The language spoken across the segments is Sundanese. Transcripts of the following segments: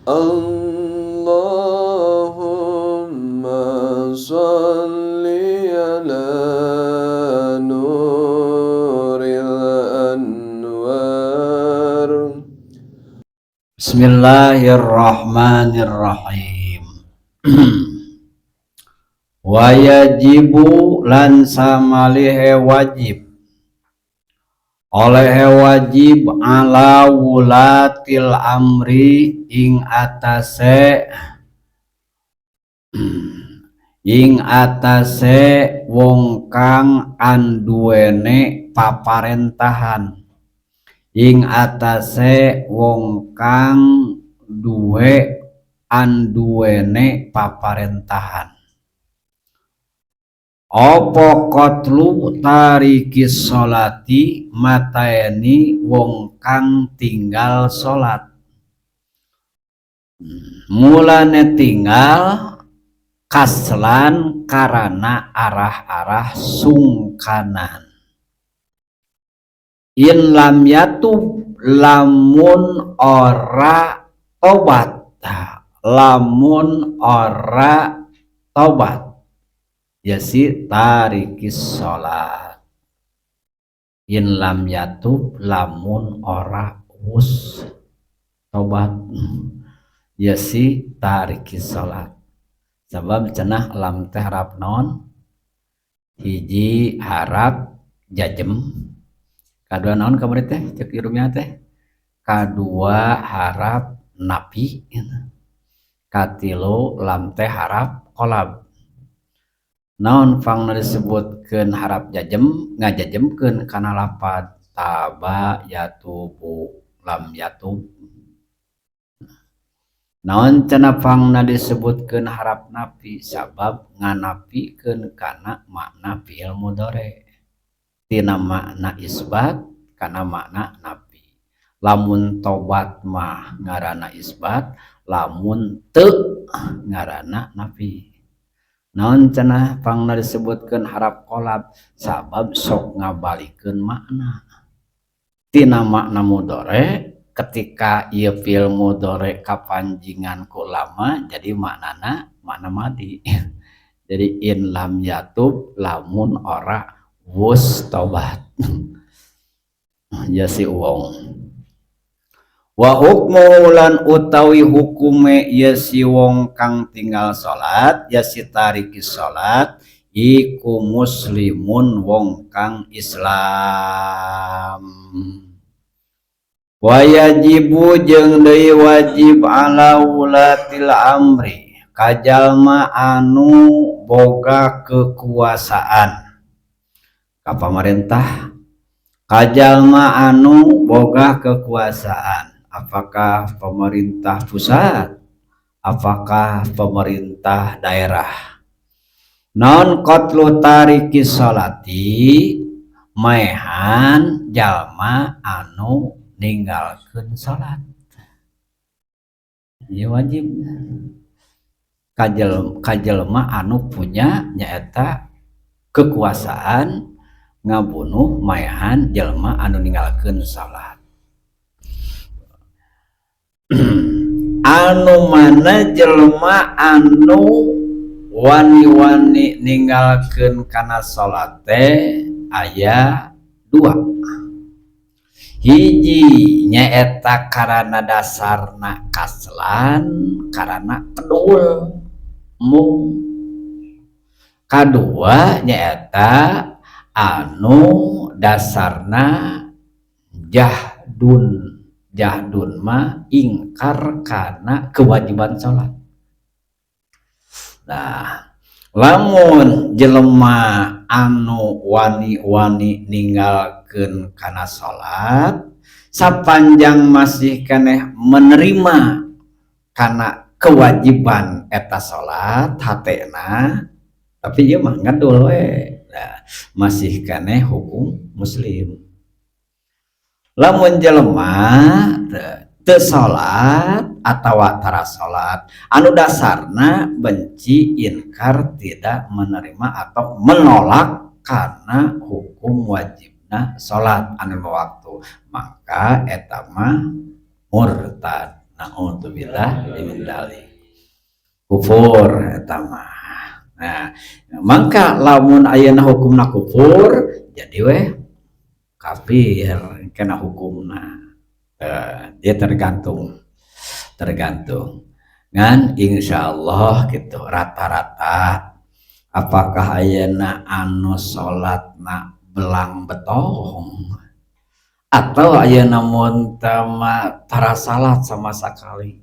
اللهم صل على نور الأنوار. Bismillahirrahmanirrahim. Wayajibu lan samalihe wajib, oleh wajib, ala wulatil amri ing atase wong kang anduwene paparentahan, ing atase wong kang anduwene paparentahan. Apa? Qatlu tarikis sholati, mateni wong kang tinggal salat. Mulane tinggal kaslan, karana arah-arah sungkanan. In lam yatub, lamun ora tobat, lamun ora tobat ya si tarikis sholat. In lam yatub, lamun ora wus tobat ya si tarikis sholat. Sebab cenah lam teh harap naon? Hiji, harap jajem. Kadua naon kamari teh cek irumnya teh? Kadua harap napi. Katilu lam teh harap kolab. Naon pangna disebutkeun harap jajem? Ngajajemkeun kana lapad taba yatubu, lam yatub. Naon cenah pangna disebutkeun harap napi? Sabab nganapikeun kana makna fi'il mudhari, tina makna isbat kana makna napi. Lamun tobat mah ngaranna isbat, lamun teu ngaranna napi. Naon cenah pangna disebutkeun harap kolab? Sabab sok ngabalikeun makna tina makna mudhari. Ketika ieu fi'il mudhari kapanjingan ku lama, jadi maknana makna madi. Jadi in lam yatub, lamun ora wus tobat ya si wong. Wa hukmu lan utawi hukume ya si wong kang tinggal salat, ya si tariki salat, iku muslimun, wong kang Islam. Wayajibu jeung deui wajib, ala wulatil amri, kajalma anu boga kekuasaan ka pamarentah, kajalma anu boga kekuasaan, apakah pemerintah pusat, apakah pemerintah daerah. Non qatlu tariki sholati, maehan jalma anu ninggalkeun salat. Ya wajib kajelma anu punya nyaeta kekuasaan ngabunuh, maehan jelma anu ninggalkeun salat. Anu mana jelma anu wani-wani ninggalkeun kana salat teh aya dua. Hiji, nyaeta karana dasarna kaslan, karana kedul mung. Kadua, nyaeta anu dasarna jahdun. Jahdun mah ingkar kana kewajiban salat. Nah, lamun jelema anu wani-wani ninggalkeun kana salat, sapanjang masih keneh menerima kana kewajiban eta salat hatena, tapi ieu mah ngedul we. Nah, masih keneh hukum muslim. Lamun jelema teu salat atawa tara salat anu dasarna benci, inkar, tidak menerima atau menolak karena hukum wajibna salat anu waktu, maka eta mah murtad. Naudzubillah min dzalik. Kufur eta mah. Nah, mangka lamun ayeuna hukumna kufur jadi weh kafir kena hukumna. Dia tergantung ngan insyaallah gitu rata-rata apakah ayeuna anu salatna belang betong atau ayeuna mun tara salat sama sekali,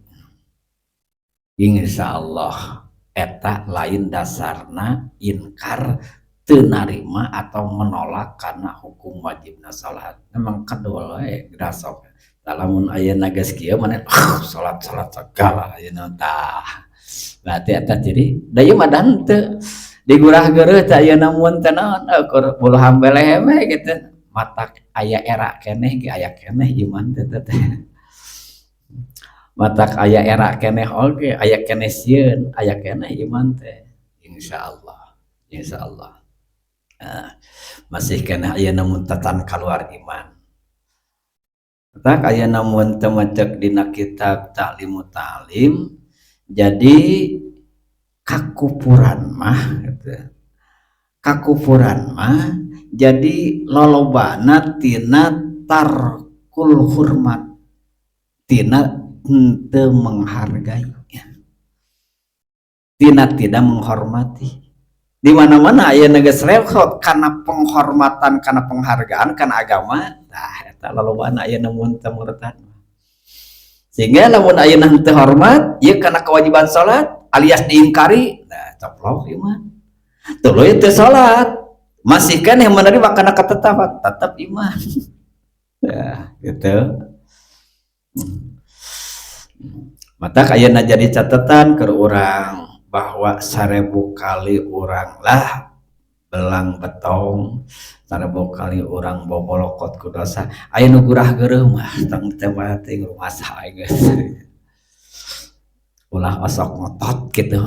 insyaallah eta lain dasarna inkar teu narima atau menolak karena hukum wajibna salat. Memang kedua we grasok. Lamun ayeuna geus kieu maneh salat-salat segala ayeuna tah. Berarti eta ciri da ieu mah teu digurah geureuh teh ayeuna mun teh naon ukur bulu hambeleh we gitu. Matak aya era keneh ge aya keneh iman teh teh. Matak aya era keneh oge aya keneh sieun aya keneh iman teh. Insyaallah. Insyaallah. Nah, masih keneh ayeuna mun tatan kaluar iman. Tak aya namun teu macek dina kitab Ta'limu Ta'lim jadi kakufuran mah gitu. Kakufuran mah jadi lolobana tina tarkul hurmat, tina henteu menghargai, tina tidak menghormati. Di mana-mana aya geus lewat kana penghormatan, kana penghargaan, kana agama, tah eta lolobana aya mun teu murtad. Sehingga lamun ayeuna henteu hormat ieu kana kewajiban salat alias diingkari, nah coplok ieu mah. Tuluy teu salat, masih keneh menerima kana ketetapan, tetap iman. Ya, gitu. Mata ayeuna jadi catatan ke urang bahwa 1000 kali urang lah belang betong, 1000 kali urang bobolokot ku dosa, aya nu gurah geureuh mah tong teu teuing rumasa aing geus. Ulah osok ngotot gitu.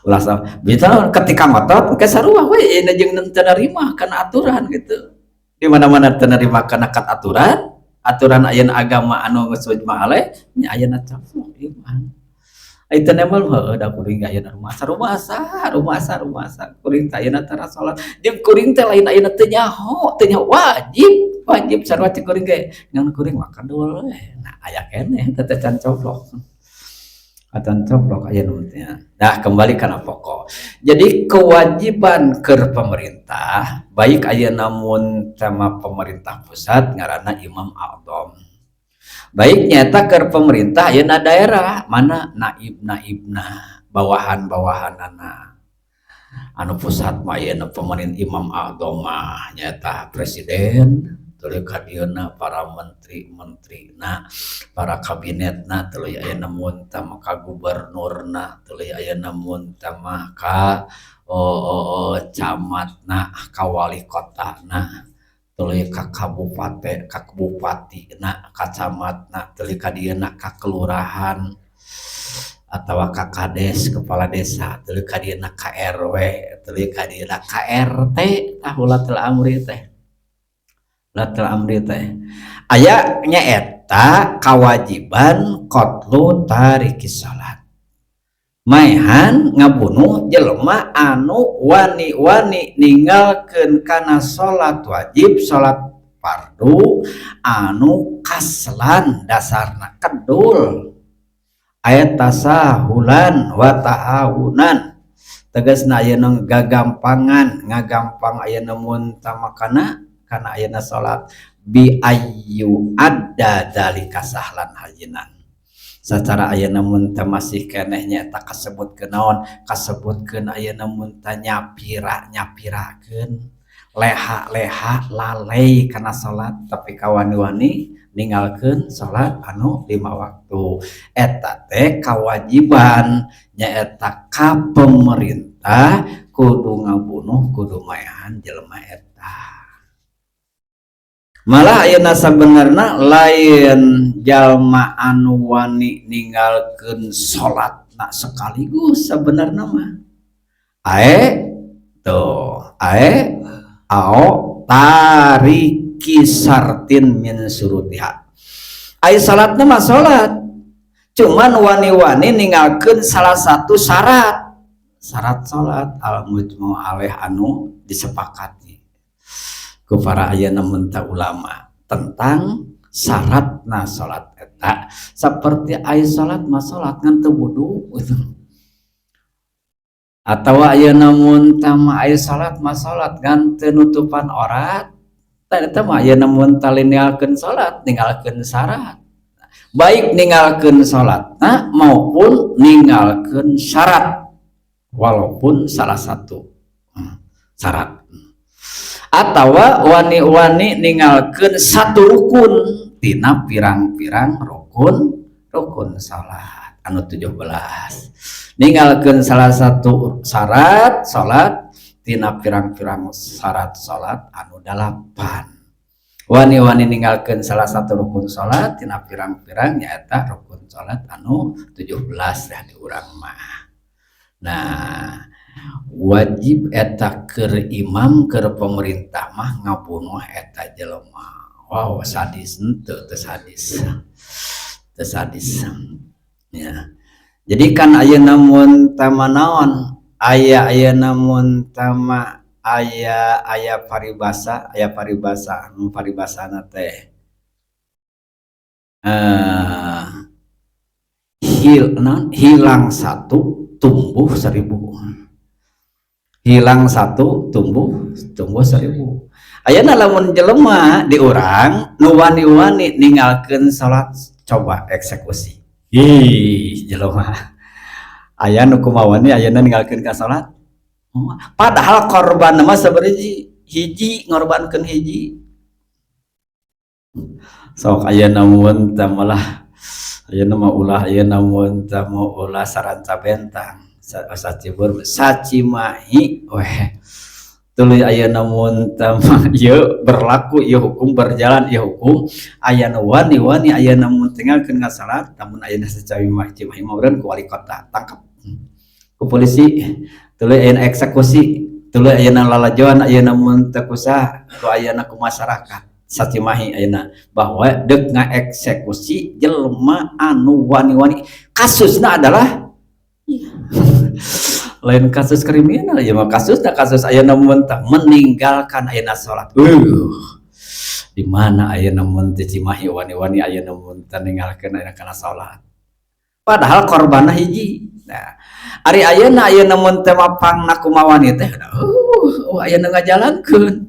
Ulah sok bisa ketika ngotot ke sarua we ayeuna jeung teu narima kana aturan gitu. Di mana-mana teu narima kana aturan, aturan ayeuna agama anu geus mujma alaih nya ayeuna coplok iman. Ai teu nembel heueuh da kuring ayeuna rumasa rumasa rumasa rumasa kuring teh ayeuna tara salat jeung kuring teh lain ayeuna teu nyaho wajib wajib sarua cek kuring ge ngan kuring mah kadul we. Nah aya keneh teh can coplok. Atan coplok aya nu teh. Nah kembali kana pokok. Jadi kewajiban keur pemerintah baik ayeuna mun tema pemerintah pusat ngaranna Imam A'dham. Baik nyata ke pemerintah ayeuna daerah mana naib-naibna bawahan-bawahanana anu pusat mah ayeuna pemerintah Imam A'dham mah nyata presiden tuluy ka dieuna para menteri-menterina para kabinetna tuluy ayeuna mun teh ka gubernurna tuluy ayeuna mun teh mah ka camatna ka wali kotana tuluy ka kabupaten ka bupatina ka camatna tuluy ka dieuna ka kelurahan atawa ka kades kepala desa tuluy ka dieuna ka RW tuluy ka dieuna ka RT tah ulatul amri teh ulatul amri teh aya nyaeta kawajiban qatlu tarikis salat maehan ngabunuh jelema anu wani-wani ninggalkeun kana salat wajib salat fardu anu kaslan dasarna kedul aya tasahulan wa ta'awunan tegasna ayeuna gagampangan ngagampang ayeuna mun tamakana kana ayeuna salat bi ayyu adda dzalika sahlan hajinan secara ayeuna mun teh masih keneh nyaeta kasebutkeun naon kasebutkeun ayeuna mun teh nyapira nyapirakeun leha-leha lalai kana salat tapi kawani-wani ninggalkeun salat anu 5 waktu eta teh kawajiban nyaeta ka pemerintah kudu ngabunuh kudu maehan jelema eta. Malah ayeuna sabenerna lain jalma anu wani ninggalkeun salatna sekaligus sabenerna mah ae tuh ae ao tariki sartin min surutiha ai salatna mah salat Cuman wani-wani ninggalkeun salah satu syarat, syarat salat al mujma alaih, anu disepakati ku para ayeuna mun ulama tentang syaratna salat eta. Seperti aya salat mah salat ngan teu wudu gitu. Atau ayeuna mun mah aya salat mah salat ngan teu nutupan aurat. Tah, eta mah ayeuna mun ninggalkeun salat, ninggalkeun syarat, baik ninggalkeun salatna maupun ninggalkeun syarat, walaupun salah satu syarat, atau wani-wani ninggalkeun satu rukun tina pirang-pirang rukun rukun salat anu 17, ninggalkeun salah satu syarat salat tina pirang-pirang syarat salat anu 8, wani-wani ninggalkeun salah satu rukun salat tina pirang-pirang nyaeta rukun salat anu 17 ya di urang mah. Nah, wajib eta keur imam, keur pemerintah mah ngabunuh eta jelema. Wow, sadis henteu? Teu sadis, teu sadis ya. Jadi kan ayeuna mun tama naon, aya ayeuna mun tama aya aya paribasa, aya paribasa anu paribasana teh naon, hilang satu tumbuh 1000, hilang satu tumbuh tumbuh 1000. Ayeuna lamun jelema di urang nu wani-wani ninggalkeun salat, coba eksekusi. Ih, jelema aya nu kumaha wani ayeuna ninggalkeun ka salat? Oh, padahal korban mah sebenarnya hiji, ngorbankeun hiji. Sok ayeuna mun teh malah ayeuna mah ulah, ayeuna mun teh mah ulah saranca bentang sacibur Sacimahi weh. Tuluy ayeuna mun teh mah ieu berlaku ieu hukum, berjalan ieu hukum, aya nu wani-wani ayeuna mun tinggalkeun ka salat, lamun ayeuna Sacimahi, Cimahi mah ku wali kota tangkap, ku polisi, tuluy ayeuna eksekusi, tuluy ayeuna lalajoan ayeuna mun teu kusaha ku ayeuna ku masyarakat Sacimahi ayeuna bahwa deuk ngaeksekusi jelema anu wani-wani. Kasusna adalah lain kasus kriminal ya mah, kasusna kasus ayeuna mun teh meninggalkan ayeuna salat. Di mana ayeuna mun teh Cimahi wani-wani ayeuna mun teh ninggalkeun ayeuna kana salat, padahal korbanna hiji. Nah, ari ayeuna ayeuna mun teh mah pangna kumaha wani teh, ayeuna ngajalankeun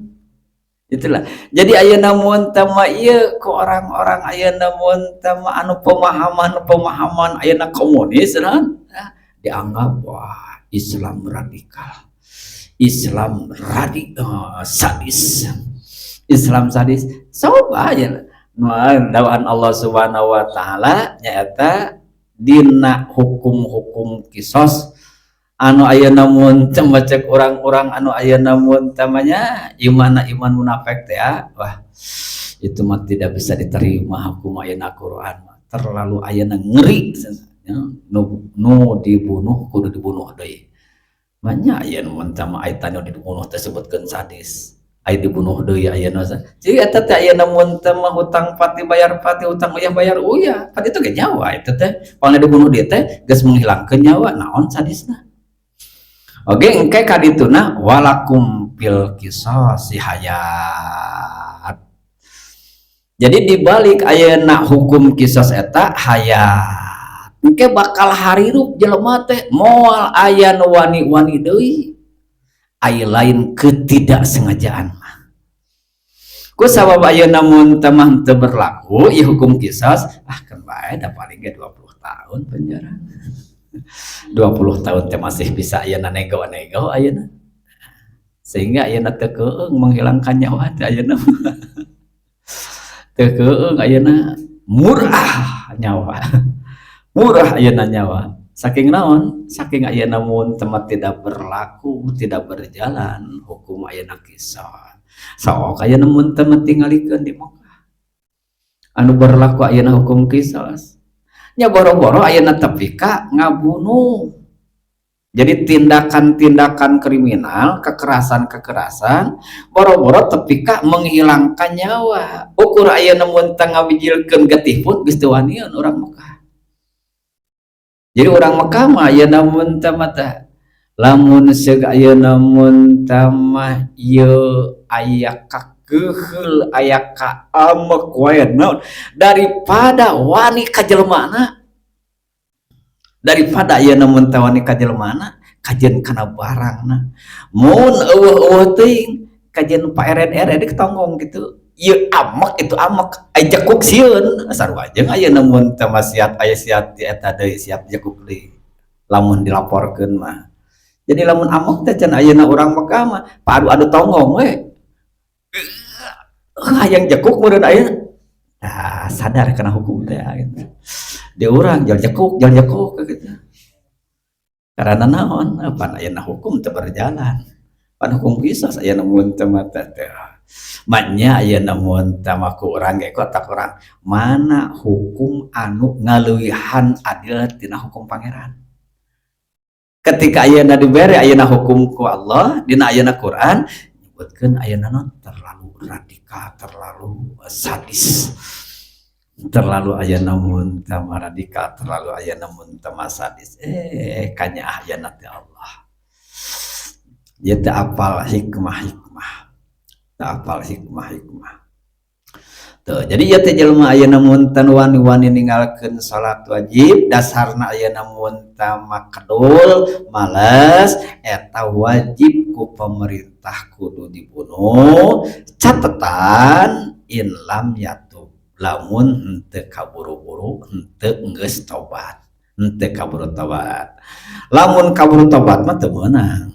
itulah. Jadi ayeuna mun teh mah ieu ku orang-orang ayeuna mun teh mah anu pemahaman-pemahaman ayeuna komunis nah, dianggap wah, Islam radikal, Islam radikal, sadis, Islam sadis. Coba aja dawuhan Allah Subhanahu wa taala nyaeta dina hukum-hukum kisos anu ayeuna mun teh cek orang-orang anu ayeuna mun tamanya iman iman munafik teh ya, wah, itu mah tidak bisa diterima hukum ayeuna Quran, terlalu ayeuna ngeri ya, nu, nu dibunuh kudu dibunuh deui. Banyak aya nu mun teh mah aya nu dibunuh teh sebutkeun sadis, aya dibunuh deui ayeuna. Jadi eta teh ayeuna mun teh mah hutang pati bayar pati, hutang uyah bayar uyah, pan itu ge nyawa itu teh. Pangna dibunuh dia teh geus menghilangkeun nyawa, naon sadisna? Oke, engke kadituna walakum fil qisasi hayat. Jadi dibalik ayeuna hukum kisos eta hayat. Engke bakal harirup jelema teh, moal aya nu wani-wani deui. Aya lain ketidaksengajaan mah. Ku sabab ayeuna mun teh mah teu berlaku ieu hukum kisos, ah, kan bae da paling ge 20 tahun penjara. 20 tahun teh masih bisa ayeuna nego-nego ayeuna. Sehingga ayeuna teu keung menghilangkan nyawa teh ayeuna. Teu keung ayeuna, murah nyawa. Murah ayeuna nyawa. Saking naon? Saking ayeuna mun tempat tidak berlaku, tidak berjalan hukum ayeuna kisos. Sok ayeuna mun teu tingalikeun di Mekah. Anu berlaku ayeuna hukum kisos. Nya boro-boro ayeuna tepi ka ngabunuh. Jadi tindakan-tindakan kriminal, kekerasan-kekerasan, boro-boro tepi ka menghilangkan nyawa. Ukur ayeuna mun teu ngawijilkeun getih pun geus teu wanian urang Mekah. Jadi orang Mekah mah ayeuna mun teh mah teh lamun seug ayeuna mun teh mah ieu aya kakeheul, aya kaamek wae naon, daripada wani ka jelemana, daripada ayeuna mun teh wani ka jelemana, kajeun kana barangna. Mun euweuh-euweuh teuing kajeun paered-ered tonggong gitu, ieu amek, itu amek, aya jekuk sieun. Sarua jeung ayeuna mun teh mah siat aya siat di eta deui, siap jekuk deui lamun dilaporkeun mah. Jadi lamun amek teh cenah ayeuna urang Mekah mah paadu-adu tonggong we, hayang jekuk meureun ayeuna. Tah, sadar kana hukum teh gitu. Di urang jual jekuk, jual jekuk gitu. Karena naon? Pan ayeuna hukum teu berjalan, pan hukum qisas ayeuna mun teh mah teh. Maknya ayeuna mun teh mah ku urang ge kotak urang mana hukum anu ngaleuwihan adil tina hukum Pangeran? Ketika ayeuna dibere ayeuna hukum ku Allah dina ayeuna Quran nyebutkeun ayeuna naon, terlalu radikal, terlalu sadis, terlalu ayeuna mun teh mah radikal, terlalu ayeuna mun teh mah sadis. Eh, kanyaah ayeuna teh Allah ieu teh apal hikmah-hikmah, teu apal hikmah-hikmah. Tuh, jadi ieu teh jelema ayeuna mun teh wani-wani ninggalkeun salat wajib, dasarna ayeuna mun teh mah kedul, males, eta wajib ku pemerintah kudu dibunuh. Catetan in lam yatub, lamun henteu kaburu-buru, henteu geus tobat, henteu kaburu tobat. Lamun kaburu tobat mah teu meunang.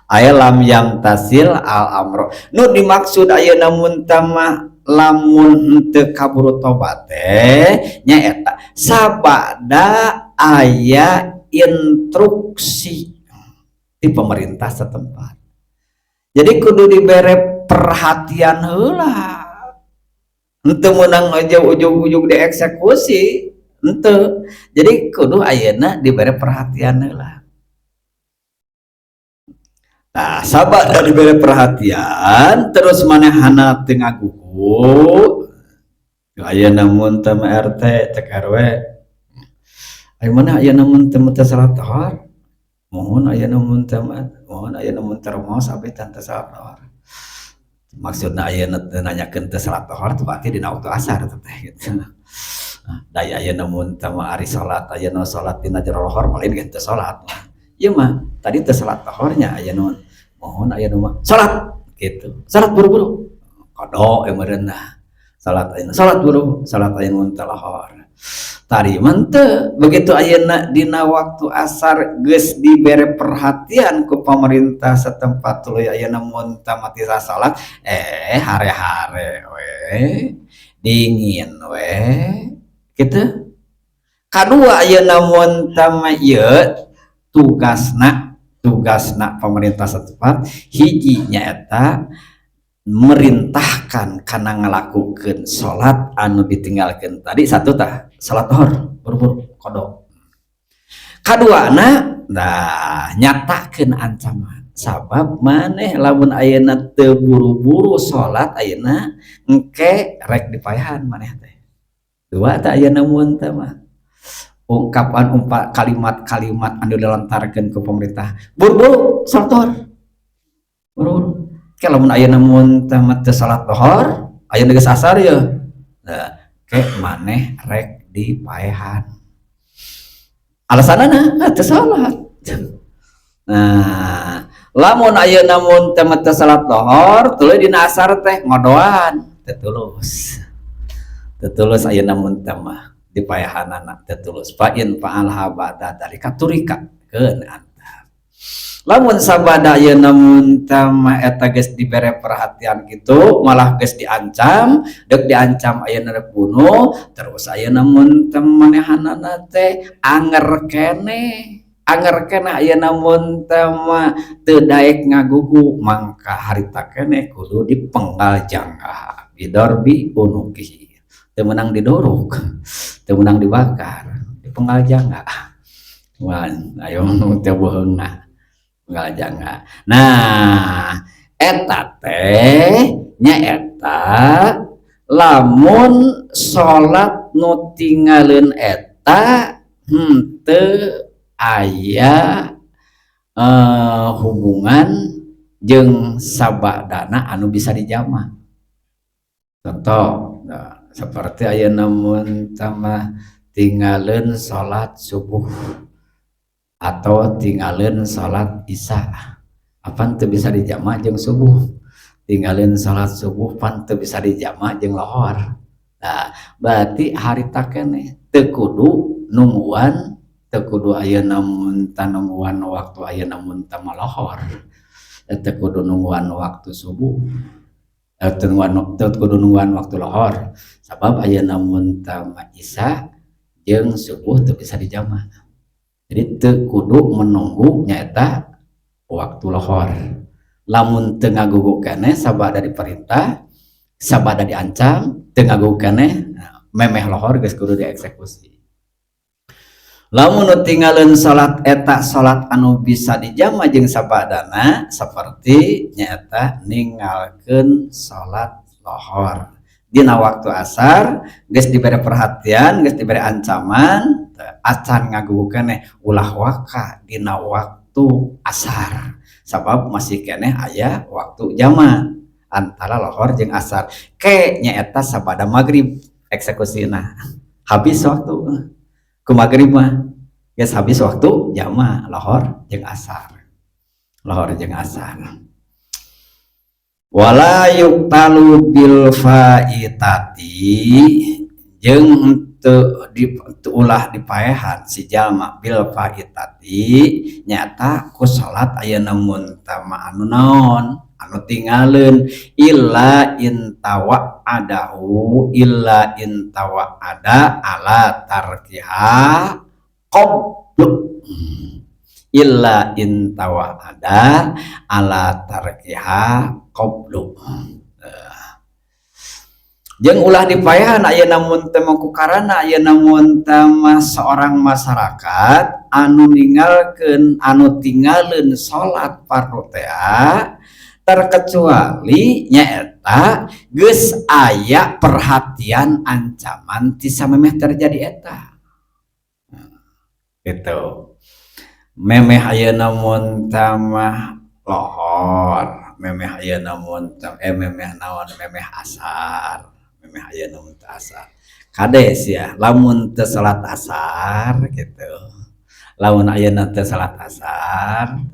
Aya lam yamtasil al amro. Nu dimaksud ayeuna mun teh mah lamun henteu kaburu tobat teh nyaeta sabada aya instruksi di pemerintah setempat. Jadi kudu dibere perhatian heula. Henteu meunang aja ujug-ujug dieksekusi, henteu. Jadi kudu ayeuna dibere perhatian heula. Nah, sabada dibere perhatian terus manehna teu ngagugu, ayeuna mun teh mah RT cek RW, "Ari maneh ayeuna mun teu teu salat tohor?" "Muhun ayeuna mun teh mah, muhun ayeuna mun teu rumaos abdi teh teu salat tohor." Maksudna ayeuna teu nanyakeun teu salat tohor teh berarti dina waktu asar teh gitu. Da ayeuna mun teh mah ari salat ayeuna salat dina jero lohor mah lain ge teu salat mah. Ieu mah tadi teu salat tohornya ayeuna, "Muhun ayeuna mah salat," gitu. "Salat buru-buru." Qada meureun nah. Salat ayeuna, salat buru, salat ayeuna mun teu lohor. Tadi mah teu, begitu ayeuna dina waktu asar geus dibere perhatian ku pemerintah setempat, tuluy ayeuna mun teu mati salat, eh hare-hare we, dingin we, kitu. Kadua ayeuna mun teu mah ieu tugasna, tugasna pemerintah setempat hiji nyaeta merintahkan kana ngalakukeun salat anu ditinggalkeun tadi. Satu tah salat tohor buru-buru qada. Kaduana, nah, nyatakeun ancaman, sabab maneh lamun ayeuna teu buru-buru salat ayeuna engke rek dipaehan maneh teh. Dua tah ayeuna mun teh mah ungkapan umpa kalimat-kalimat anu dilontarkeun ku pemerintah, buru-buru salat tohor, buru-buru. Ke lamun ayeuna mun teh mah teu salat tohor ayeuna geus asar ye, nah, ke maneh rek dipaehan, alasanana teu salat. Nah, lamun ayeuna mun teh mah teu salat tohor tuluy dina asar teh ngodoan, teu tulus, teu tulus ayeuna mun teh mah dipaehanana teu tulus. Fa in fa'alha ba'da dzalika turika, keun antap. Lamun sabada ayeuna mun teh mah eta geus dibere perhatian kitu, malah geus diancam, deuk diancam ayeuna rek bunuh terus, ayeuna mun teh manehanana teh anger keneh, anger keneh ayeuna mun teh mah teu daek ngagugu, mangka harita keneh kudu dipenggal jangka, bidorbi unuqihi. Teu meunang didorok, teu meunang dibakar, dipenggal jangga. Wah, ayo nu teu beuheungna penggal jangga. Nah, eta teh nyaeta lamun salat nu tinggalin eta. Henteu aya hubungan jeung sabadana anu bisa dijama. Contoh, nah, seperti ayeuna mun tama tinggalin salat subuh atau tinggalin salat isya, apan teu bisa dijama jeung subuh? Tinggalin salat subuh pan teu bisa dijama jeung lohor. Nah, berarti harita keneh teu kudu nungguan, teu kudu ayeuna mun nungguan waktu ayeuna mun tama lohor, teu kudu nungguan waktu subuh, teu kudu nungguan waktu lohor, sabab ayeuna mun tama isya jeung subuh teu bisa dijama. Jadi teu kudu menunggu nyaeta waktu lohor. Lamun teu ngagugu keneh sabada diperintah, sabada diancam, teu ngagugu keneh, memeh lohor geus kudu dieksekusi. Lamun nu tinggalin salat eta salat anu bisa dijama jeung sabadana, seperti nyaeta ninggalkeun salat lohor dina waktu asar, geus dibere perhatian, geus dibere ancaman, acan ngagugu keneh, ulah waka dina waktu asar, sabab masih keneh aya waktu jama antara lohor jeung asar. Ke nyaeta sabada maghrib eksekusina, habis waktu ku maghrib mah geus habis waktu jama lohor jeung asar, lohor jeung asar. Wala yuqtalu bil faitati, jeung teu di teu ulah dipaehan si jalma bil faitati, nyata ku salat ayeuna mun tama anu naon anu tinggalin, illa in tawa'adahu, illa in tawa'ada ala tarkiha qablu, illa in tawa'ada ala tarkiha qablu. Jeung ulah dipaehan ayeuna mun teu ku karana ayeuna mun mah seorang masyarakat anu ninggalkeun, anu tinggalin salat fardu teh, terkecuali nyaeta geus aya perhatian ancaman ti samemeh terjadi eta gitu. Memeh ayeuna mun mah lohor, memeh ayeuna mun memeh naon, memeh asar, memeh ayeuna mun asar, kade sia lamun teu salat asar gitu, lamun ayeuna teu salat asar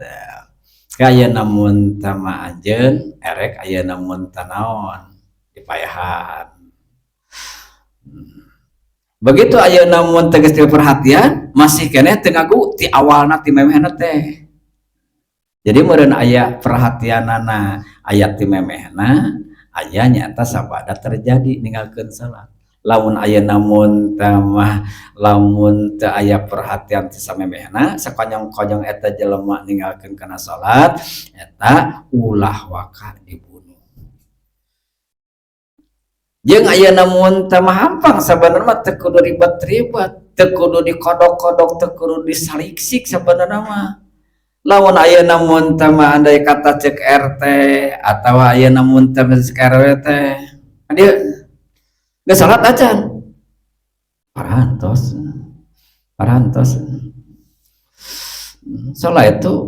kaya namun tama anjeun erek ayeuna mun naon dipayahan. Begitu ayeuna mun tegas perhatian masih keneh teu ngagu ti awalna, ti memehna teh. Jadi meureun aya perhatianana, aya ti memehna, aya nyata sabada terjadi ninggalkeun salat. Lamun ayeuna mun mah, lamun teu aya perhatian ti samemehna, sakonyong-konyong eta jelema ninggalkeun kana salat eta, ulah waka dibunuh. Jeung ayeuna mun teu mah hampang sabenerna mah, teu kudu ribet-ribet, teu kudu dikodok-kodok, teu kudu disaliksik sabenerna mah. Lamun ayeuna mun teu mah, andai kata cek RT atau ayeuna mun teu cek RW teh, dia geus salat acan, parantos parantos salat itu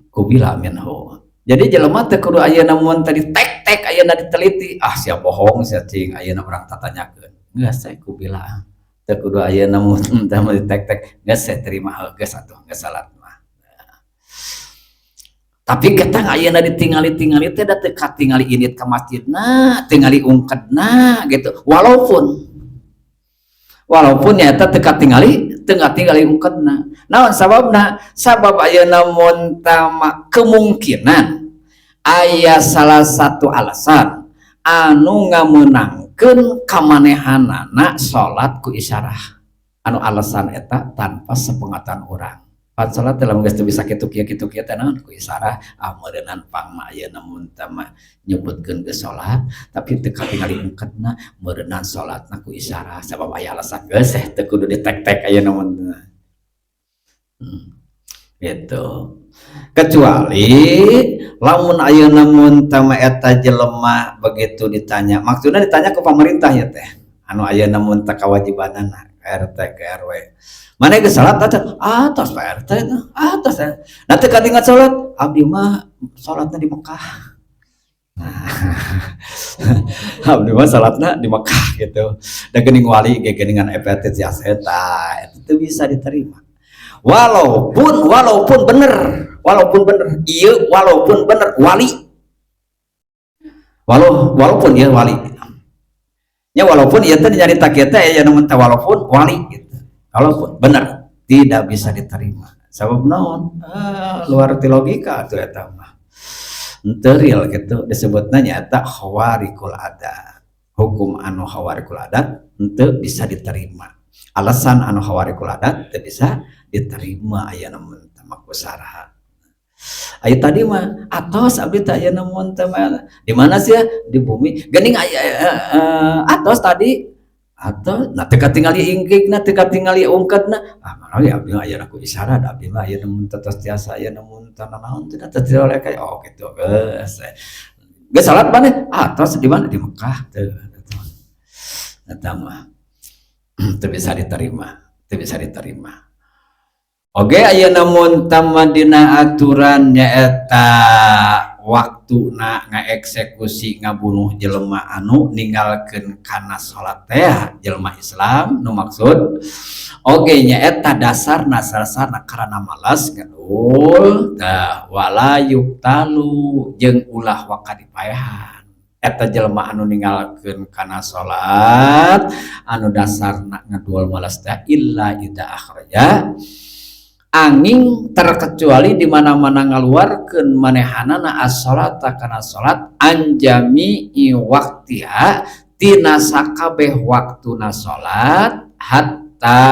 qubila minhu. Jadi jelema teu kudu ayeuna mun tadi tek-tek ayeuna diteliti, ah sia bohong sia, cing ayeuna urang tatanyakeun, geus saya qubila. Teu kudu ayeuna mun teh tek-tek, geus saya terima, geus atuh geus salat mah. Tapi ketang ayeuna ditingali-tingali teh da teu katingali indit ka masjidna, tingali ungkedna gitu. Walaupun nyata teu katingali, teu katingali ungkedna. Naon sababna? Sabab ayeuna mun tama kemungkinan aya salah satu alasan anu ngamenangkeun kamanehanana salat ku isyarah. Anu alasan eta tanpa sepengetahuan urang. Pan salat dalam geus teu bisa kitu kieu kitu kieu teh, naon ku isyarah, ah meureunnan pangna ayeuna mun teh mah nyebutkeun geus salat tapi teu katingali ungkedna, meureunnan salatna ku isyarah sabab aya alasan. Geus teh teu kudu ditek-tek ayeuna mun gitu. Kecuali lamun ayeuna mun teh mah eta jelema begitu ditanya, maksudna ditanya ke pemerintah ya teh, anu ayeuna mun teh kawajibanana RT ke RW. Mana geus salat acan? Atos, Pak RT, atos. Nah, teu katinggal salat, abdi mah salatna di Mekah. Nah, abdi mah salatna di Mekah gitu. Da geuning wali ge geuningan efektif jasa eta, itu teu bisa diterima. Walaupun walaupun bener, walaupun bener, iya, walaupun bener wali. Walaupun ieu wali. Ya, walaupun ieu teh nyarita kieu teh aya nu walaupun wali gitu. Walaupun bener tidak bisa diterima. Sabab naon? Ah, luar ti logika tuh eta mah. Henteu real gitu disebutna nyaeta khawariqul adat. Hukum anu khawariqul adat henteu bisa diterima. Alasan anu khawariqul adat teu bisa diterima aya mun teh kusaraha. Aya tadi mah atos abdi teh aya mun teh. Di mana sih ya? Di bumi. Geuning aya atos tadi atau nah teu katingali ingkikna, teu katingali ungketna. Ah, mana ya abdi mah aya ku isyarat, abdi mah aya mun teh tos tiasa aya mun teh naon teh teu kayak oh gitu geus. Geus salat maneh? Atos. Di mana? Di Mekah. Teu eta mah teu bisa diterima, teu bisa diterima. Oke, aya mun tama dina aturan nyaeta waktuna ngaeksekusi ngabunuh jelema anu ninggalkeun kana salat teh, jelema Islam nu maksud oge nyaeta dasarna dasarna karena malas ngedul. Tah, wala yuqtalu jeung ulah waka dipaehan eta jelema anu ninggalkeun kana salat anu dasarna ngedul malas teh, illa idza akhraja, angin terkecuali di mana-mana ngaluarkeun manehanana as-salata kana salat an jami'i waqtiha tina sakabeh waktuna salat hatta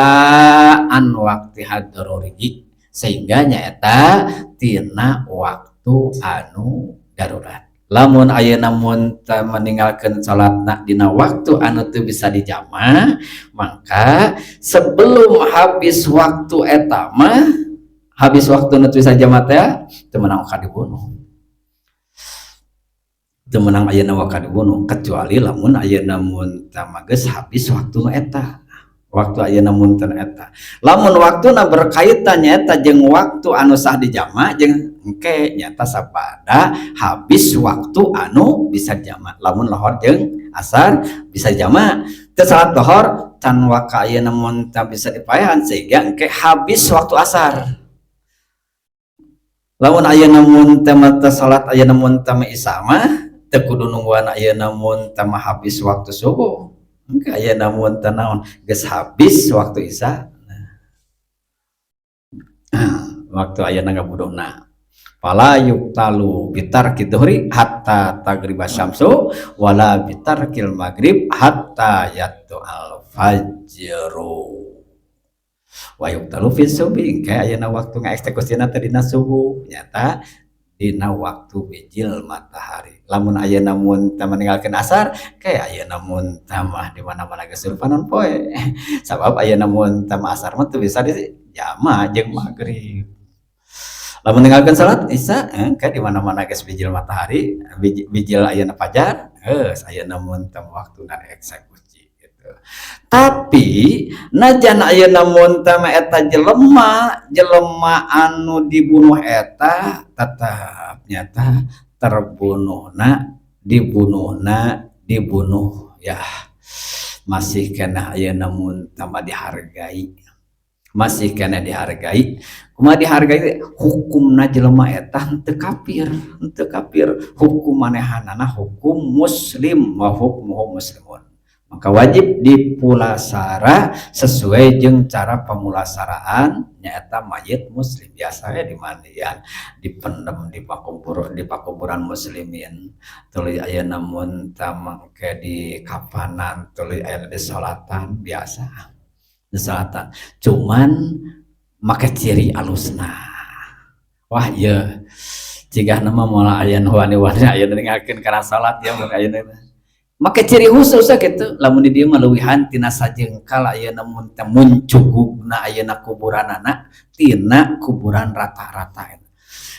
an waqtiha daruri, sehingga nyaeta tina waktu anu darurat. Lamun ayeuna mun meninggalkan salatna dina waktu anu teu bisa dijama, maka sebelum habis waktu eta mah, habis waktu nu bisa jama teh, teu meunang ka dibunuh, teu meunang ayeuna waka dibunuh, kecuali lamun ayeuna mun geus habis waktu nu eta waktu ayeuna mun eta. Lamun waktuna berkaitan nyaeta jeung waktu anu sah dijama jeung engke nyata sapada habis waktu anu bisa jama. Lamun lohor jeung asar bisa jama, teu salat lohor can waka ayeuna mun bisa dipaehan sehingga engke habis waktu asar. Lamun ayeuna mun teu salat ayeuna mun teu isya mah teu kudu nungguan ayeuna mun teu habis waktu subuh. Engke ayeuna mun teu naon geus habis waktu isya. Nah, waktu ayeuna ngabunuhna fala yuqtalu bitarki dhuhri hatta taghriba syamsu wala bitarkil maghrib hatta al fajru wa yuqtalu fi subuh. Kayak ayeuna waktu ngaeksekusina teh dina subuh, nyata dina waktu bijil matahari. Lamun ayeuna mun teh meninggalkeun asar, kayak ayeuna mun teh mah di mana-mana geus panon poe, sabab ayeuna mun teh asar mah teu bisa dijama jeung maghrib. Lamun meninggalkeun salat isya, kayak di mana-mana geus bijil matahari, bijil ayeuna fajar, geus ayeuna mun teh waktuna eksekusi gitu. Tapi najan ayeuna mun teh eta jelema jelema anu dibunuh eta tetap nyata terbunuhna, dibunuhna, dibunuh ya masih kena ayeuna mun tambah dihargai, masih kena dihargai. Kumaha dihargai? Hukumna jelema eta henteu kafir, henteu kafir, hukum manehanana hukum muslim, wa hukmuhu muslimun, maka wajib dipulasara sesuai jeung cara pemulasaraan nyaeta mayit muslim biasa ya, dimandian, dipendem di pakubur, di pakuburan muslimin, tuluy aya namun mangke di kafanan, tuluy aya di salatan biasa, di salatan cuman make ciri alusna. Wah, iya jika nama moal aya nu wani-wani aya ninggalkeun kana salat ya mun aya make ciri khusus gitu. Lamun di dieu mah leuwihan tina sajengkal ayeuna mun teh muncugugna ayeuna kuburanana tina kuburan rata-rata.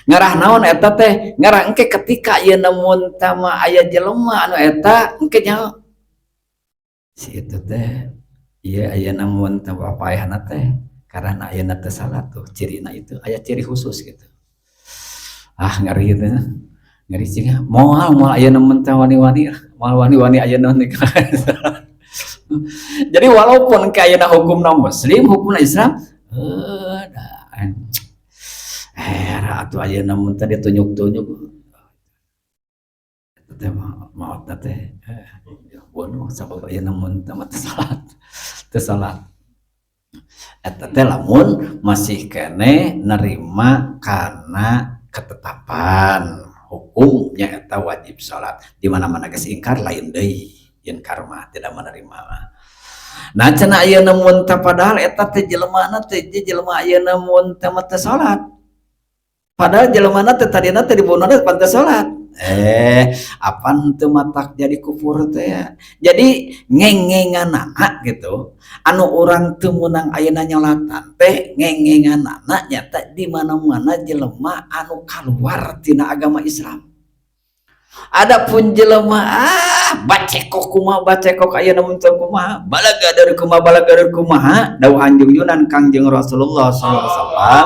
Ngarah naon eta teh? Ngarah engke ketika ayeuna mun teh mah aya jelema anu eta engke nyaho si itu teh. Iya, ayeuna mun teu papaehna teh karena ayeuna teu salat tuh cirina itu aya ciri khusus gitu. Ah, ngeri teh. Ngeri sih, moal moal ayeuna mun teu wani-wani, moal wani-wani ayeuna. Jadi walaupun ke ayeuna hukumna muslim, hukumna Islam, eh era atuh ayeuna mun teh ditunjuk-tunjuk teh maot teh bunuh sabab ayeuna mun teh teu salat, teu salat. Eta teh lamun masih keneh nerima kana ketetapan hukumnya eta wajib salat. Di mana-mana geus ingkar, lain deui, ingkar mah tidak menerima. Nah, cenah ayeuna mun teh padahal eta teh jelemana teh jelema ayeuna mun teh mah teu salat, padahal jelemana teh tadina teh dibunuhna pan teu salat, apan teu matak jadi kufur teh ya? Jadi ngengenganana gitu anu urang teu meunang ayeuna nyolatan teh, ngengenganana nyata di mana-mana jelema anu kaluar tina agama Islam. Adapun jelema ah bacekok kumaha, bacekok ayeuna mun teu kumaha, balagader kumaha, balagader kumaha, dawuh anjungjunan Kangjeng Rasulullah sallallahu alaihi wasallam,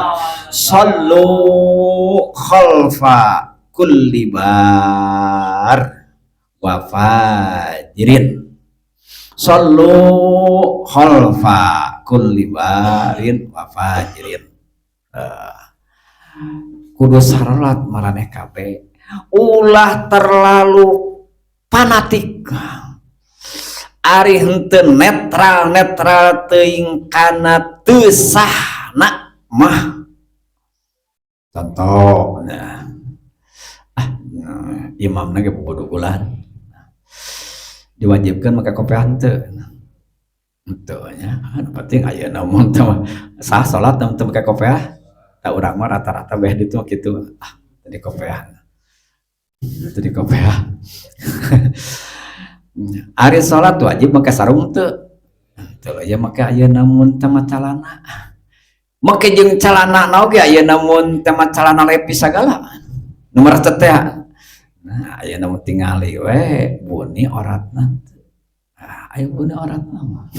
"Sallu khalfa kulli bar wa fajirin, sallu khalfa kulli barin wa fajirin." Kudu sarolat maraneh kabeh, ulah terlalu fanatik. Ari henteu netral netral teuing kana teu sahna mah. Contoh, nah, ah, imamna ge bobodogulan, diwajibkan make kopiah henteu? Henteu nya. Anu penting ayeuna mun teu sah salat teu make kopiah. Da urang mah rata-rata beh ditu kitu, ah, teu dikopeah, teu dikopeah. Ari salat wajib make sarung teu? Teu aya make. Ayeuna mun teu mah calana, make jeung calana oge ayeuna mun teu mah calana levis sagala nu merecet teh. Nah, ayeuna mun tingali we buni oratna. Ah, aya buni oratna mah.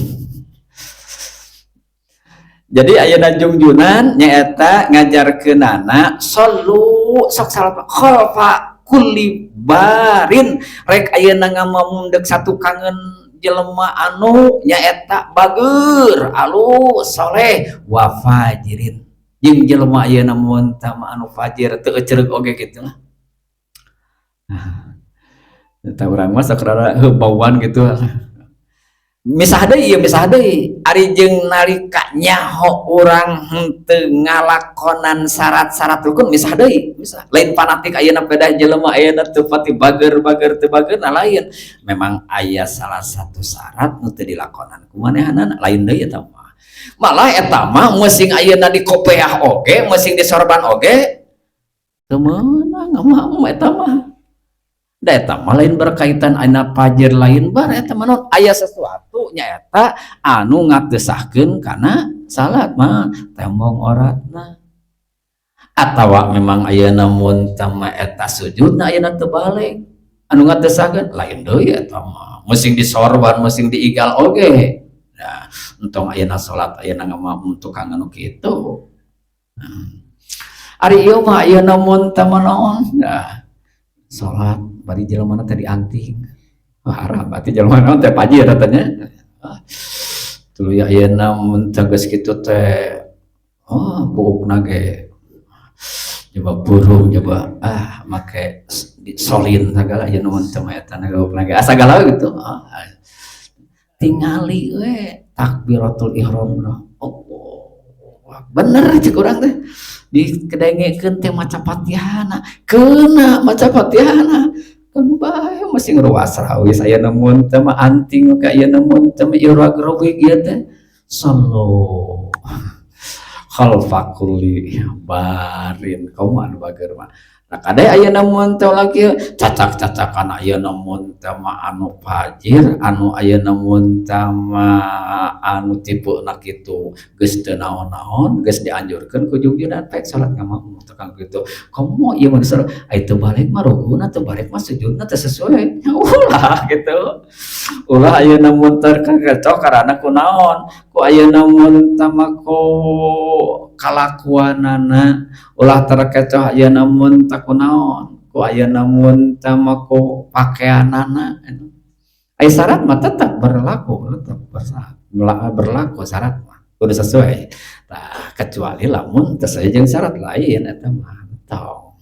Jadi ayeuna jungjunan nyaeta ngajarkeunana sallu, sok salat, khalfa kulli barin, rek ayeuna ngamamum deuk satukangeun jelema anu nyaeta bager, alus, soleh, wa fajirin, jeung jelema ayeuna mun tama anu fajir, teu ecereug oge kitu lah. Nah, eta urang mah sok rada bauan gitu. Misah deui ieu, misah deui. Ari jeung nalika nyaho urang henteu ngalakonan syarat-syarat rukun, misah deui, misah. Lain fanatik ayeuna pedah jelema ayeuna teu pati bager-bager teu bager, nah, lain. Memang aya salah satu syarat nu teu dilakonan ku manehanana, lain deui eta mah. Malah eta mah meusing ayeuna dikopeah oge, meusing disorban oge teu meunang mah eta mah. Da eta mah lain berkaitan ayeuna fajir, lain bar, eta mah naon, aya sesuatu nyaeta anu ngatesahkeun kana salat mah tembong oratna, atawa memang ayeuna mun tama eta sujudna ayeuna teu balik anu ngatesahkeun, lain deui eta mah, meusing disorban, meusing diigal oge. Nah, entong ayeuna salat ayeuna ngamamum tukang anu kitu. Ari ieu mah ayeuna mun tama naon, nah, salat bari jelema teh dianting. Wah, haram berarti jelema naon teh fajir katanya. Tuluy ayeuna mun teh geus kitu teh, oh, buukna ge coba burung, coba ah make solin sagala, ayeuna mun teh mah eta buukna ge sagala gitu. Ah, tingali we takbiratul ihram, Allah, bener cek urang teh dikedengekeun teh maca Fatihahna, keuna maca Fatihahna kan bae, masih ngeruas rawis aya mun teh mah anting ka ayeuna mun teh mah irag robig ieu teh, sallu khalfa kulli barin, kamu anu bager mah. Nah, kade ayeuna mun teh lagi cacak-cacakan ayeuna mun teh mah anu fajir, anu ayeuna mun teh mah anu tipe na kitu geus teu naon-naon, geus dianjurkeun ku jungjunan pek salat ngamakmum. Tukang gitu komo ieu mah disuruh ai teu balik mah rukuna, teu balik mah sujudna teu sesuai. Ulah gitu, ulah ayeuna mun terkecoh karena kunaon, ku ayeuna mun tama ku kalakuanana. Ulah terkecoh ayeuna mun tah kunaon, ku ayeuna mun tama ku pakeanana. Ai syarat mah tetap berlaku, tetap berlaku syarat mah kudu sesuai. Tah, kecuali lamun teu sesuai jeung syarat lain, eta mah tong.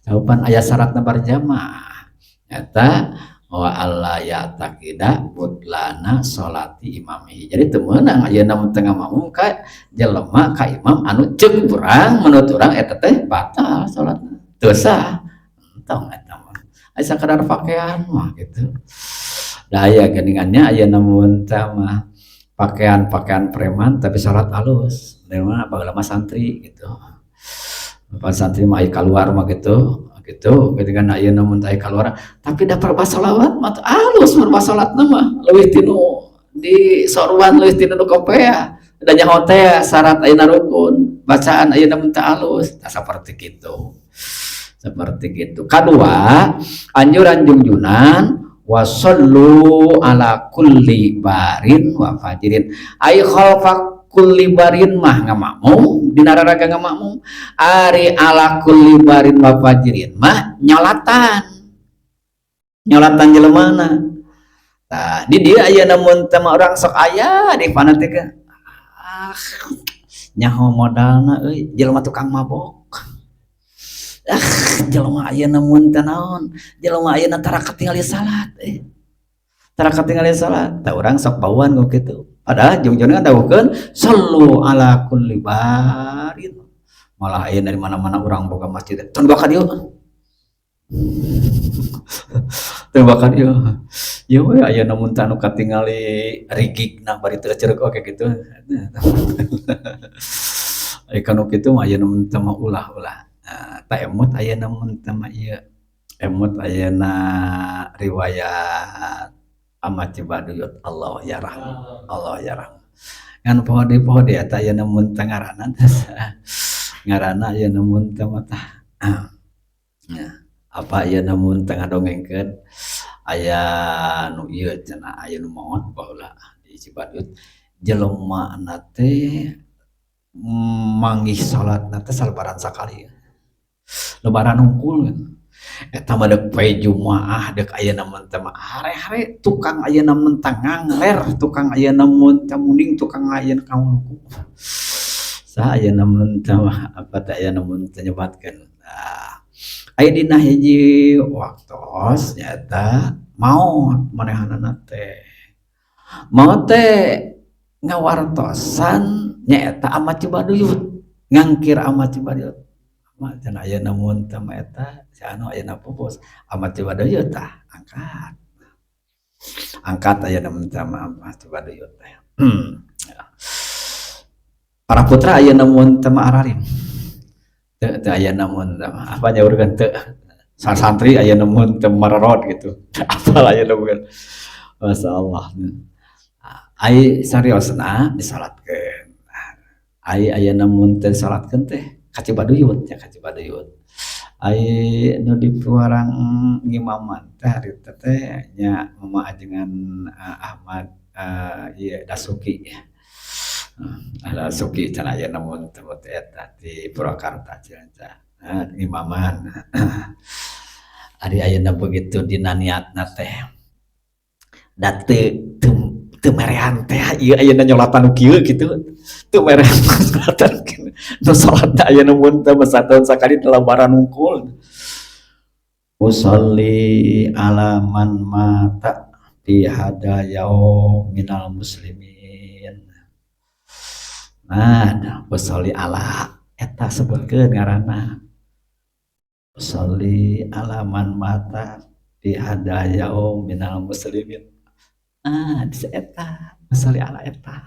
Jawaban aya syaratna berjamaah eta wa alla ya'taqida butlana sholati imamihi. Jadi teu meunang ayeuna mun teu ngamakmum ka jelema, ka imam anu ceuk urang, menurut urang eta teh batal salatna, teu sah. Entong eta mah, ai sakadar pakaian mah gitu. Da aya geuningannya ayeuna mun teh mah pakaian-pakaian preman tapi salat alus. Mah baheula mah santri gitu. Pan santri mah aya kaluar mah gitu gitu geuningan. Ayeuna mun aya kaluar tapi da salawat mah alus, salatna mah leuwih tinu di sorban, leuwih tinu nu kopea, da nyaho teh syarat ayeuna rukun bacaan ayeuna mun teu alus. Tah, saperti kitu, seperti gitu. Kadua, anjuran jungjunan wasallu ala kulli barin wa fajirin. Ai khalfa kulli barin mah ngamakmum dina raraga ngamakmum, ari ala kulli barin wa fajirin mah nyolatan, nyolatan jelemana. Tah, di dieu aya namun teh urang sok aya di fanatik, ah nyaho modalna euy, jelema tukang mabok, ah jelema ayeuna mun teh naon, jelema ayeuna tara katingali salat, eh tara katingali salat. Tah, urang sok bauan ku kitu, padahal jungjungan dawuhkeun sallu ala kulli barin. Malah aya dari mana-mana urang boga masjid, tong ka dieu, teu bakal dieu. Ya we aya namun teh anu katingali rigigna bari teu cerek oke kitu. Ai kanu kitu mah aya namun teh mah ulah-ulah. Nah, tak emut aya namun teh mah ieu, emut ayeuna riwayat Amat Cibaduyut, Allah ya rahmat, Allah ya rahmat. Ngan poho deui, poho deui eta aya namun teh ngaranna teh, ngaranna aya namun teh mah tah. Ya, apa aya namun teh ngadongengkeun aya nu ieu cenah, aya nu maot baheula di Cibaduyut, jelemana teh manggih salatna teh salebaran sakali, lebaran hungkul gitu. Eta mah deuk poe Jumaah, deuk ayeuna mun teh mah hare-hare, tukang ayeuna mun teh ngangler, tukang ayeuna mun teh munding, tukang ayeuna kanguluku. Saha ayeuna mun teh mah apa teh ayeuna mun teh nyebatkeun. Nah, aya dina hiji waktos nyaeta maot manehanana teh. Maot teh ngawartosan nyaeta Amat Cibaduyut, ngangkir Amat Cibaduyut. Mah cenah ayeuna mun teh mah eta si anu ayeuna pupus Amat Cibaduyut. Tah, angkat. Angkat ayeuna mun teh mah Amat Cibaduyut teh. Para putra ayeuna mun teh mah ararin. Teu, teu aya namun teh mah apa nyaurkeun teu. Santri aya namun teu marorot gitu. Apal aya namun. Masya Allah. Ai sariosna disalatkeun. Ai aya namun teu disalatkeun teh ka Cibaduyut ya, ka Cibaduyut. Ai nu dipiwarang ngimaman teh harita teh nya Mama Ajengan Ahmad ieu Dasuki. Dasuki cenah aya namun teh eta di Purwakarta cenah ngimaman. Ari ayeuna begitu dina niatna teh da teu teu teu merean teh ieu ayeuna nyolatan nu kieu kitu, teu merean nyolatan kieu, nu salatna ayeuna mun teh sataun sakali lebaran hungkul. Usolli ala man mata fi hada yaum minal muslimin. Nah, usolli ala eta sebutkeun ngaranna. Usolli ala man mata fi hada yaum minal muslimin. Ah, di eta usolli ala eta.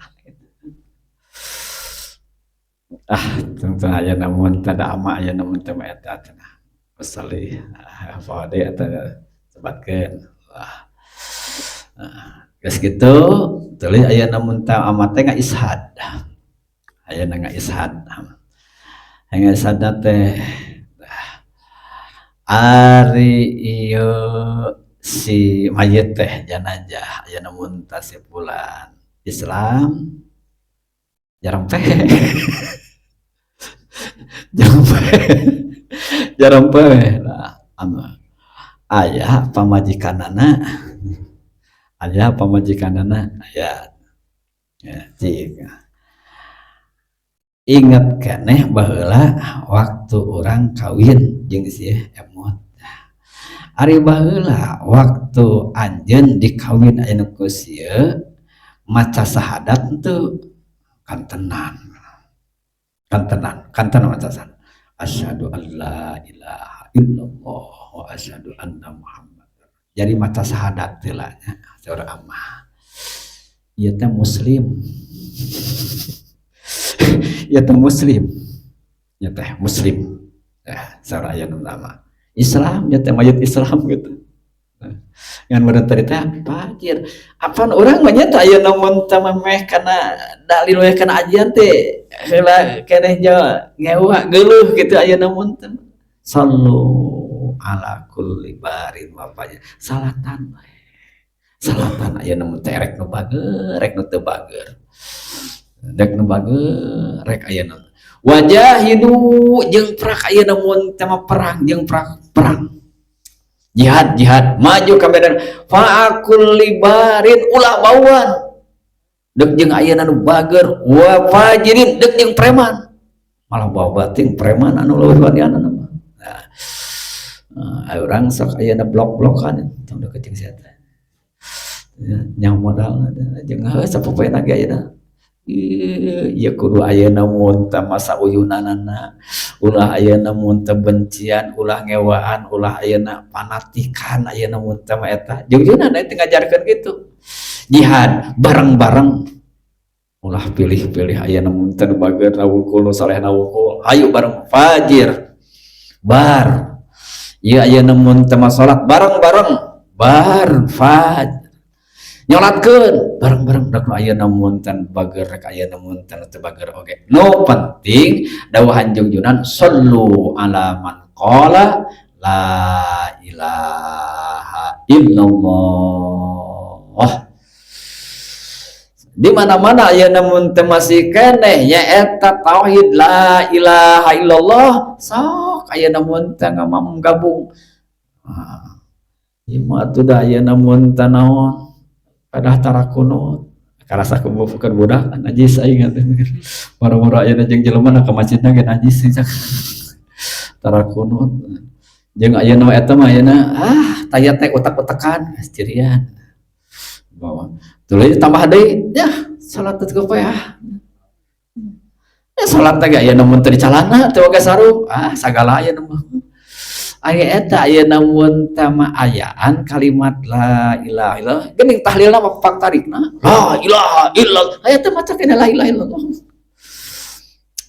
Ah, tentu aya namun teh da ama aya namun teh mah eta cenah. Usolli apa deui eta sebatkeun. Wah. Nah, geus kitu tuluy aya namun teh ama teh ngaishad. Ayeuna ngaishad. Hengesanna teh ari ieu si mayit teh janajah aya nu muntah si fulan Islam jarang teh jarang jarang nah, aya pamajikanana, aya pamajikanana, aya ya, cik inget keneh baheula waktu urang kawin jeung si emot. Ari baheula waktu anjeun dikawin aya ku sieu maca sahadat henteu? Kantenan, kantenan, kantenan maca sahadat, asyhadu alla ilaha illallah wa asyhadu anna Muhammad. Jadi maca sahadat heula nya. Saur amah, ieu teh muslim, ieu teh muslim, ieu teh muslim ya. Saur aya nu nama Islam, ieu teh mayit Islam gitu. Ngan meureun tadi teh fajir apan urang mah nya teh aya mun teh memeh kana dalil we kana ajian teh heula keneh ngewa geuleuh gitu. Aya mun teh sallu ala kulli barin wa fajir, salatan salatan. Aya nu teh rek nu bager, rek nu teu bager, rek nu bager, rek aya nu wajahidu jeung prak. Aya mun teh perang jeung prak, perang jihad, jihad maju ka medan fa'akul barin, ulah bauan dek jeung ayeuna nu bager, wa fajirin, dek jeung preman, malah bawa bating preman anu leuwih waniana mah. Nah, urang sok ayeuna blok-blokan tong deket jeung sia teh nya, modal jeung heuh sapopoena ge ayeuna. Ieu kudu ayeuna mun teh masa uyunanana, ulah ayeuna mun teh bencian, ulah ngewaan, ulah ayeuna fanatikan. Ayeuna mun teh mah eta jujurna teh ngajarkeun kitu, jihad bareng-bareng, ulah pilih-pilih. Ayeuna mun teh nu bager na wungkul, nu saleh na wungkul, hayu bareng, fajir bar. Ieu ayeuna mun teh mah salat bareng-bareng, bar fajr, nyolatkeun bareng-bareng, rek nu ayeuna mun teh bager, rek ayeuna mun teh teu bager oge. Nu penting dawuhan jungjunan, sallu ala man qala la ilaha illallah. Di mana-mana ayeuna mun teh masih keneh nyaeta tauhid la ilaha illallah, sok ayeuna mun teh ngamam gabung. Ah, ieu mah atuh da ayeuna mun teh naon padah tarakunut karasa kubukan budak najis aing teh. Boro-boro ayeuna jeung jelema ka masjidna ge najis tarakunut. Jeung ayeuna eta mah ayeuna ah taya teh utak-utakan cirian bawa tuluy tambah deui ya salat teh ya ya salat teh ayeuna mun teu dicalana, teu boga sarung, ah sagala ayeuna mah aya eta. Ayeuna mun teh mah ayaan kalimat la ilaha illallah geuning tahlilna mah pang tarikna la ilaha illallah, aya teh maca keneh la ilaha illallah.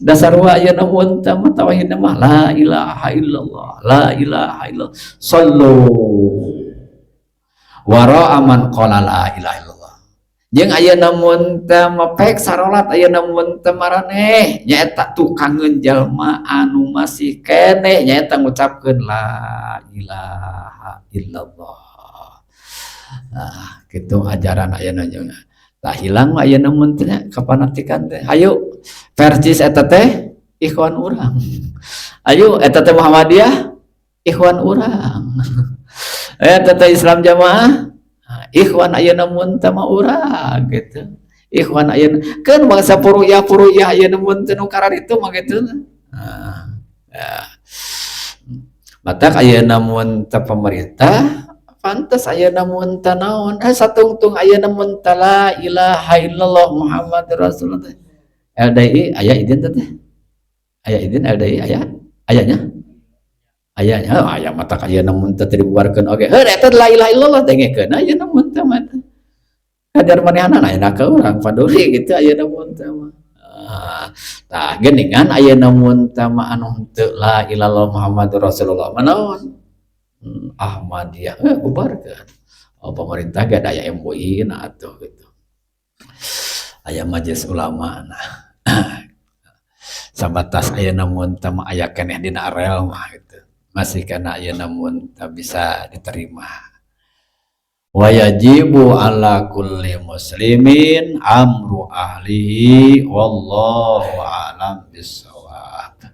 Dasar wa ayeuna mun teh mah tauhidna mah la ilaha illallah, la ilaha illallah. Sallu wara man qala la ilaha illallah. Jeung ayeuna mun teh mepek sarolat, ayeuna mun teh maraneh nyaeta tukangeun jalma anu masih keneh nyaeta ngucapkeun la ilaha illallah. Nah, kitu ajaran ayeuna jeung tah hilang ayeuna mun teh kapanatikan teh. Hayu Persis eta teh ikhwan urang, ayo eta teh Muhammadiyah ikhwan urang, eta teh Islam jamaah ikhwan ayeuna mun teh mah urang gitu. Ikhwan ayeuna kan bangsa puruyah puruyah ayeuna mun teh nu itu mah gitu. Nah, ya. Matak ayeuna mun teh pemerintah pantes ayeuna mun teh naon satungtung ayeuna mun teh la ilaha illallah Muhammad Rasulullah. LDI aya izin teh, aya izin LDI, aya ayanya, ayanya, oh, aya. Matak ayeuna mun teh dibubarkeun oge heuh eta la ilaha illallah dengekeun ayeuna mun teh mah kajar manehna aya ka urang paduli gitu ayeuna mun teh mah. Tah geuningan ayeuna mun teh mah anu henteu la ilallah Muhammadur Rasulullah manaon Ahmadiyah bubarkeun. Oh, pemerintah ge aya MUI na atuh gitu, aya majelis ulama. Nah, Sabatas ayeuna muntah mah aya keneh dina rel mah gitu. Masih kana ayeuna muntah bisa diterima. Wa yajibu ala kulli muslimin amru ahlihi, wallahu a'lam bissawab.